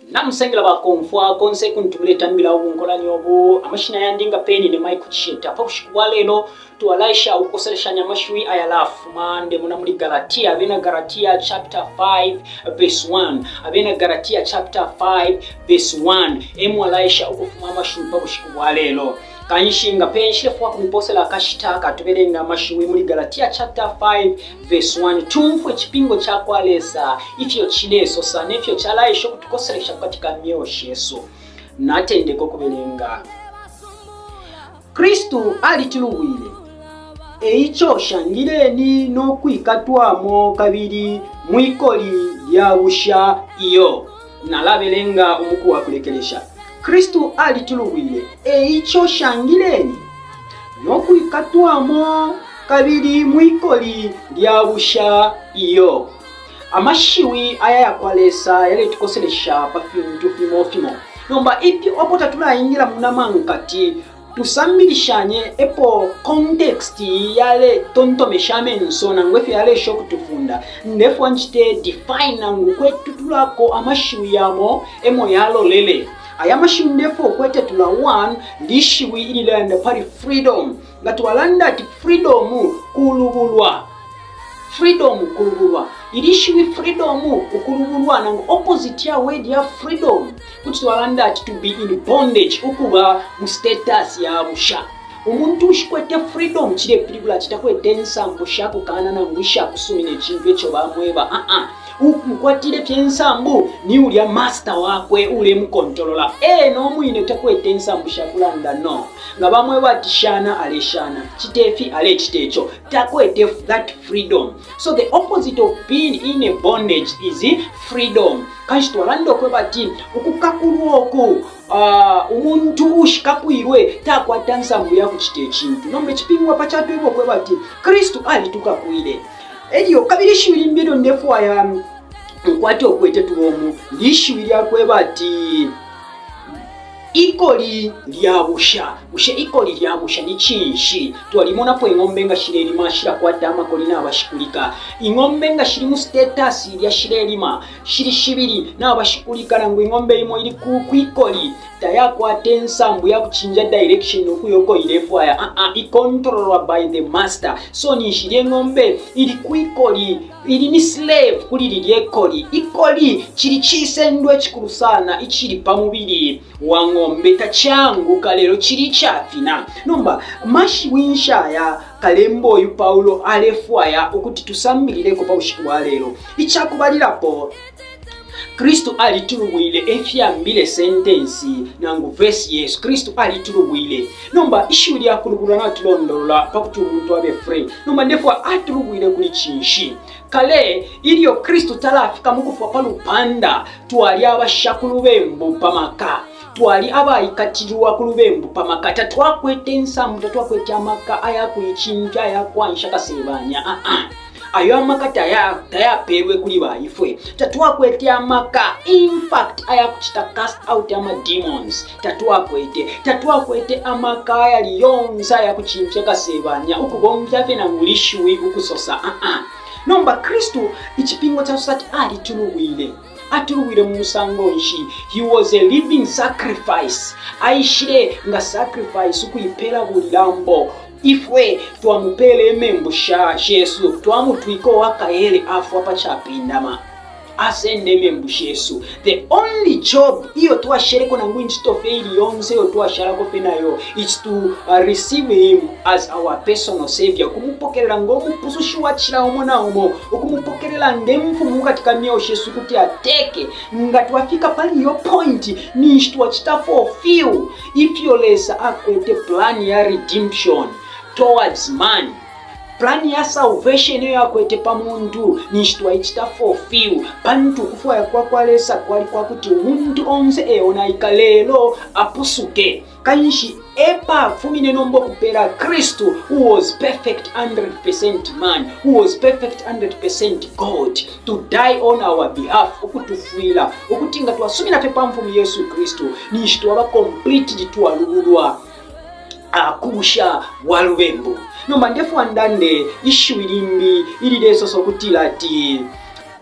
Namusengela bakomfwa konse kuntu muletambila ubunkolanya ubu. Amashina yandi nga peni ne Michael Chisheta. Pa bushiku bwa lelo twalaisha ukukoseleshanya amashiwi ayalafuma ndemona muli Galatia, Abena Galatia chapter 5 verse 1. Abena Galatia chapter 5 verse 1 emwalaisha ukufuma amashiwi pa bushiku bwa lelo. Kanshi nga pe nshilefwaya kumiposela akashita katubelenga amashiwi muli Galatia chapter 5 verse 1 tumfwe icipingo ca kwa Lesa ifyo cilesosa ne fyo calaisha ukutukoselesha pakati ka myeo shesu. Natendeka ukubelenga. Kristu alitulubwile, e ico shangileni no kwikatwamo kabili mwikoli lya busha iyo. Nalabelenga umuku wa kulekelesha. Kristu alitulubwile, e ico shangileni no kwikatwamo kabili mwikoli lya busha iyo. Amashiwi aya yakwa Lesa yaletukoselesha pa fintu fimo fimo. Nomba ifyo apo tatulaingila mu nama nkati, tusambilishanye epo context yaletontomesha amenso nangu efyo yalesha ukutufunda. Ndefwa ncite define nangu kwetutulako amashiwi yamo emo yalolele. Aya mashiwi ndefwa ukwetetula 1 lishiwi ililelanda pali freedom. Nga twalanda ati freedom kulubulwa. Freedom kulubulwa. Ili shiwi freedom ukulubulwa nangu opposite ya word ya freedom kuti twalanda ati to be in bondage, ukuba mu status ya busha. Umuntu ushikwete freedom cilepilibula ati takwete insambu sha kukana nangu isha kusumina icintu ico bamweba. Uh -uh. Umukwatile fye insambu ni ulya master wakwe ulemukontolola. Ena umwine takwete insambu sha kulanda no. Nga bamweba ati shana aleshana, cite ifi alecita ico. Takwete that freedom. So the opposite of being in a bondage is freedom. Kanshi twalanda ukweba ati ukukakulwa uku uh, umuntu uushikakwilwe takwata nsambu ya kucita icintu. Nomba icipingo apa catweba ukweba ati Kristu alitukakwile. Elyo kabili ishiwi limbi elyo ndefwaya nkwate ukwetetula umu lishiwi lyakweba ati Ikoli lya busha. Bushe ikoli lya busha ni cinshi? Twalimonapo ing'ombe nga shilelima shilakwata amakoli nabashikulika. Ing'ombe nga shili mu status ilya shilelima shili shibili nabashikulika, nangu ing'ombe imo ili ku kwikoli tayakwata insambu ya kuchinja direction ukuya uko ilefwaya. Uh -uh, ikontrolwa by the master. So ninshi ilya ing'ombe ili kwikoli ili ni slave kuli lilye koli. Ikoli cili cisendo icikulu sana icili pa mubili wa ng'ombe, tacaanguka lelo cili icafina. Nomba mashiwi nshi aya kalemba uyu Paulo alefwaya ukuti tusambilileko pa bushiku bwa lelo? Icakubalilapo, Kristu alitulubwile, efyambile sentensi nangu verse yesu. Kristu alitulubwile. Nomba ishiwi lya kulubulwa natulondolola pa kuti umuntu abe free. Nomba ndefwa atulubwile kuli cinshi? Kale ilyo Kristu talafika mu kufwa pa lupanda, twali abasha ku lubembu pa maka. Twali abaikatilwa ku lubembu pa maka. Tatwakwete insambu, tatwakwete amaka aya kuicimfya, aya kwansha kasebanya. Ah ah. Ayo amaka tayapelwe kuli baifwe. Tatwakwete amaka, in fact, ayakucita cast out ama demons. Tatwakwete. Tatwakwete amaka ayali yonse ayakucimfya kasebanya, ukubomfya fye nangu lishiwi ukusosa. Uh -uh. Nomba Kristu, icipingo casosa ati alitulubwile. Atulubwile mu musango nshi? He was a living sacrifice. Aishile nga sacrifice, ukuipela bulilambo. Ifwe twamupele imembu sha shesu, twamutwika uwakaele afwa pa capindama, asenda imembu shesu. The only job iyo twasheleko nangu incito fye ili yonse iyo twashalako fye nayo is to uh, receive him as our personal savior, ukumupokelela ngo mupusushi wa cila umo na umo, ukumupokelela nge mfumu mukati ka myeo shesu kuti ateke. Nga twafika pali iyo point ninshi twacita fulfill Ifyo Lesa akwete plan ya redemption towards man, plan ya salvation iyo akwete pa muntu, ninshi twaicita fulfill, pantu ukufwaya kwa kwa Lesa kwali kwa kuti umuntu onse eonaika lelo apusuke. Kanshi epafumine nomba ukupela Kristu, who was perfect 100% man, who was perfect 100% God, to die on our behalf, ukutufwila, ukuti nga twasumina fye pa Mfumu Yesu Kristu, ninshi twaba completely twalubulwa ku busha bwa lubembu. Nomba ndefwa ndande ishiwi limbi ililesosa ukutila ati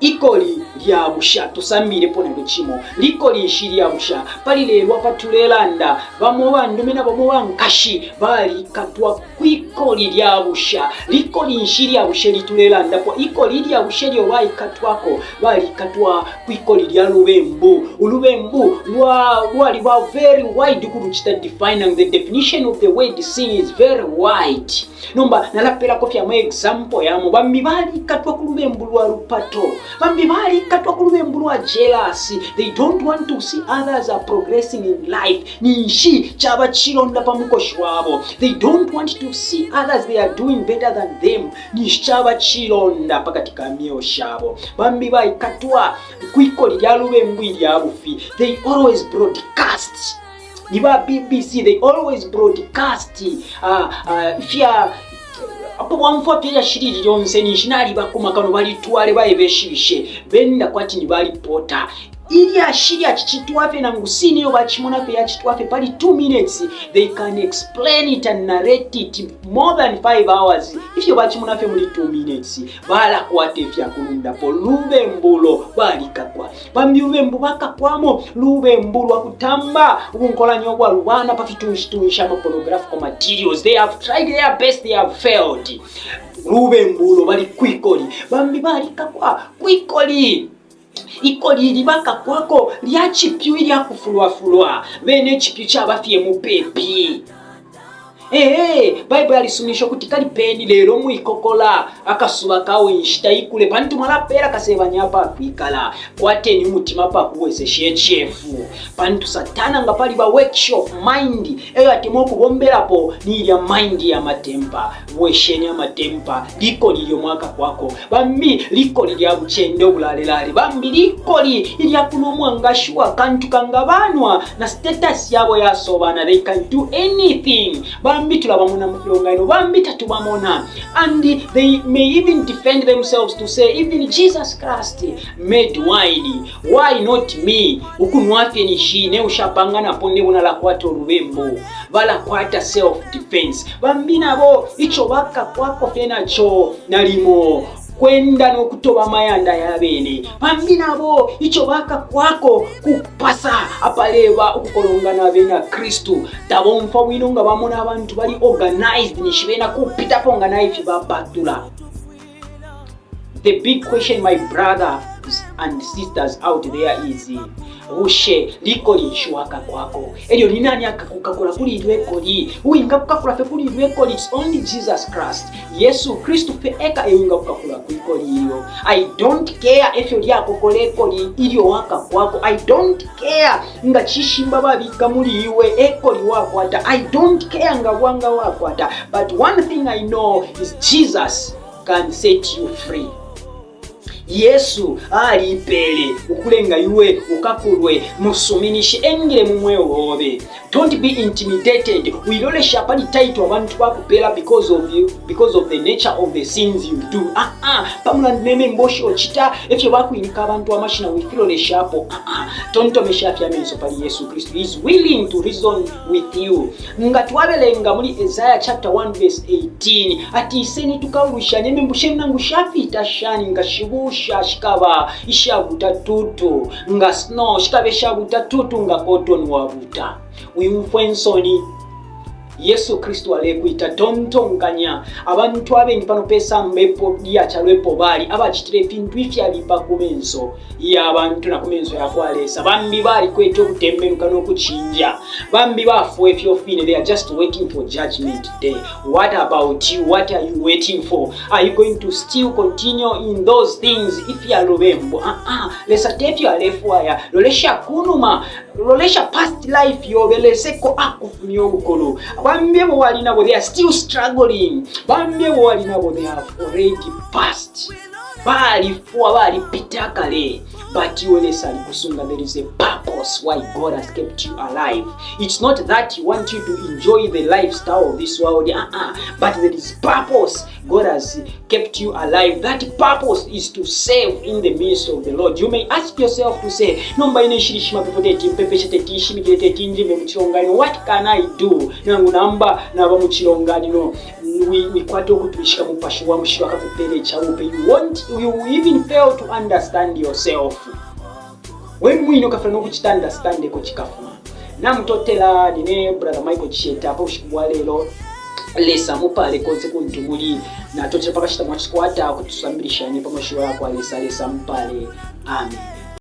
ikoli lya busha. Tusambilepo nangu cimo. Likoli nshi ilya busha? Pali lelo apa tulelanda, bamo bandume na bamo bankashi balikatwa kwikoli lya busha. Likoli nshi ilya busha ili tulelandapo? Ikoli ilya busha ilyo baikatwako, balikatwa kwikoli lya lubembu. Ulubembu lwa lwaliba very wide ukulucita define and the definition of the word sin is very wide. Nomba nalapelako fye ama example yamo. Bambi balikatwa ku lubembu lwa lupato, bambi balikatwa ku lubembu lwa jealousy. They don't want to see others are progressing in life. Ninshi caba cilonda pa mukoshi wabo. They don't want to see others they are doing better than them. Ninshi caba cilonda pakati ka myeo shabo. Bambi baikatwa kwikoli lya lubembu ilya bufi. They always broadcast ni ba BBC, they always broadcast ifya apo bwamfwa fye lyashilili lyonse, ninshi nalibakuma kano balitwale baye beshibishe benda kwati ni balipota ilyashi lyacicitwa fye nangu sini iyo bacimona fye yacitwa fye pali 2 minutes. They can explain it and narrate it more than 5 hours. Ifyo bacimona fye muli 2 minutes balakwata ifyakulundapo. Lubembulo balikakwa. Bambi ulubembu bakakwamo lubembu lwa kutamba ubunkolanya ubwalubana pa fitunshitunshi, ama pornographical materials. They have tried their best, they have failed. Lubembu ulo bali kwikoli. Bambi balikakwa kwikoli, ikoli ili bakakwako lya cipyu ilya kufulwafulwa. Bene icipyu caba fye mupepi. Ee, Baibo yalisuminisha ukuti kalipeni, lelo mwikokola akasuba kawe inshita ikule, pantu mwalapeela Kasebanya apakwikala. Kwateni umutima apakubwesesha icefu, pantu Satana nga pali ba workshop mind eyo atemwa ukubombelapo ni ilya mind ya matempa. Bwesheni amatempa. Likoli ilyo mwakakwako. Bambi likoli lya bucende, ubulalelale. Bambi likoli ilya kunwa umwangashi wakantuka, nga banwa na status yabo yasobana, they can do anything. Bambi tulabamona mu filonganino, bambi tatubamona, and they may even defend themselves to say, "Even Jesus Christ made wine, why not me?" Ukunwa fye nishine ushapanga napo ndebona lakwata olubembu, balakwata self defense. Bambi nabo ico bakakwako fye naco nalimo kwenda nokutoba amayanda ya bene. Bambi nabo ico bakakwako kupasa apaleba ukukolongana abena Kristu. Tabomfwa bwino nga bamona abantu bali organized, nishi bena kupitapo nga naifi bapatula. The big question, my brothers and sisters out there, is bushe likoli nshi wakakwako? Elyo ni nani akakukakula kuli ilyo ekoli? Uwingakukakula fye kuli ilyo ekoli, it's only Jesus Christ. Yesu Kristu fye eka ewingakukakula kwikoli ilyo. I don't care efyo lyakokola ekoli ilyo wakakwako. I don't care nga cishimba babika muli iwe ekoli wakwata. I don't care nga bwanga wakwata, but one thing I know is Jesus can set you free. Yesu aliipele ukulenga iwe ukakulwe. Musuminishe engile mu mweo obe. Don't be intimidated. Wilolesha pali title abantu bakupela because of you, because of the nature of the sins you do. Ah ah, pamulandu ne membu ocita, efyo bakwinika abantu amashina, wifiloleshapo. Ah ah, tontomesha fye amenso pali Yesu Kristu. He is willing to reason with you. Nga twabelenga muli Isaiah chapter 1 verse 18 ati, "Iseni tukaulushanye, imembu shenu nangu shafita shani nga shibusha, shikaba ishabuta tutu nga snow, shikaba ishabuta tutu nga cotton wabuta." Wiyumfwe nsoni. Yesu Kristu alekwita. Tontonkanya abantu abengi pano pesamba epo lya calo epo bali abacitile ifintu ifyabipa ku menso ya bantu na ku menso ya kwa Lesa. Bambi balikwete ukutembenuka no kucinja, bambi bafwa ifyo fine. They are just waiting for judgment day. What about you? What are you waiting for? Are you going to still continue in those things ifya lubembu? Ah ah, Lesa tefyo alefwaya. Lolesha kunuma, lolesha past life yobe, leseko akufumya obukulu. Bambi ebo wali nabo, they are still struggling. Bambi ebo wali nabo, they have already passed, balifwa, balipita kale, but iwe Lesa alikusunga. There is a purpose why God has kept you alive. It's not that he want you to enjoy the lifestyle of this world, but there is purpose God has kept you alive. That purpose is to serve in the ministry of the Lord. You may ask yourself to say, "Nomba ine nshili shimapepo, teti mpepeshe, teti nshimikile, teti njime mu chilonganino. What can I do nangu namba naba mu chilonganino?" Wikwata ukutwishika, Mupashi wa Mushilo akakupela icabupe. You won't, you will even fail to understand yourself. We mwine ukafila no kucita understand eko cikafuma. Namutotela nine Brother Michael Chisheta pa bushiku bwa lelo. Lesa mupale konse kuntu muli. Natotela pakashita mwacikwata kuti tusambilishanye pa mashiwi ya kwa Lesa. Lesa mupale. Amen.